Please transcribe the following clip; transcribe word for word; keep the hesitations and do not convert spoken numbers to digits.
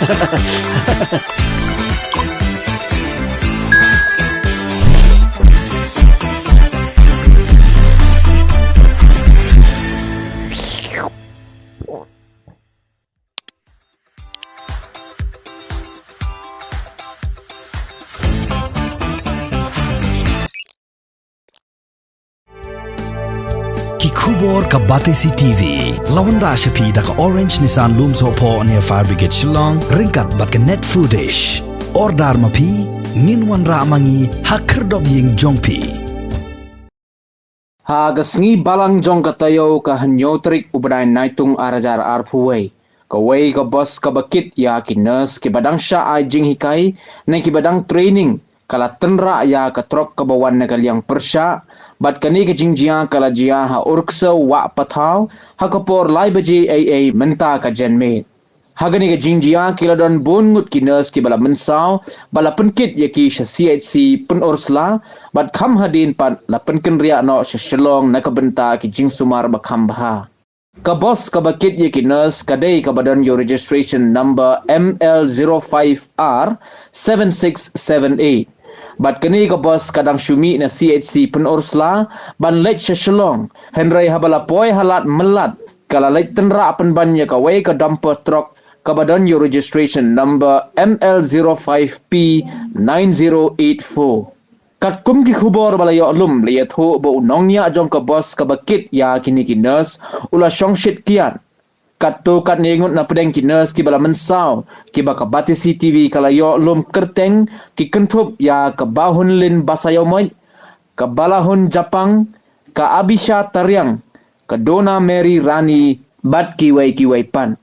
Ki khubor ka Batesi T V. La wanrah sha phi da ka Orange Nissan Lumsohphoh near Fire Brigade Shillong, ryngkat bad ka Net Foodish. Order ma phi, ngin wanrah ma ngi ha khyrdop ïing jong phi. Ha ka sngi Balang jong ka taïew ka hynñiew tarik u bnai Naitung ar hajar arphew wei, kawei ka bos kaba kit ïa ki nurse kiba dang shah ai jinghikai ne kiba dang training ka la tynrah ïa ka trok kaba wan na ka liang pyrshah, bad kane ka jingjia ka la jia ha Urksew Wah Pathaw ha ka por lai baje eiei mynta ka janmiet. Ha kane ka jingjia ki la don bun ngut ki nurse kiba la mynsaw, ba la pynkit ïa ki sha C H C Pynursla, bad kham hadien pat la pynkynriah noh sha Shillong na ka bynta ki jingsumar ba kham bha. Ka bos kaba kit ïa ki nurse ka dei kaba don ïa u registration number M L zero five R seven six seven eight. Bad kane ka bos ka dang shu mih na C H C Pynursla ban leit sha Shillong. Hynrei haba la poi ha lad Myllad, ka la leit tynrah pynban ïa kawei ka dumper truck kaba don ïa u registration number M L zero five P nine zero eight four. Katkum ki khubor ba la ïoh lum, la ïathuh ba u nongñiah jong ka bos kaba kit ïa kine ki nurse u la shongshit kiad. Katto katne ngut na pdeng ki nurse kiba la mynsaw, kiba ka Batesi T V ka la ïoh lum kyrteng, ki kynthup ïa ka Bahunlin Basaiawmoit, ka Balahun Japang, ka Abisha Tariang, ka Dona Mary Rani, bad kiwei kiwei pat.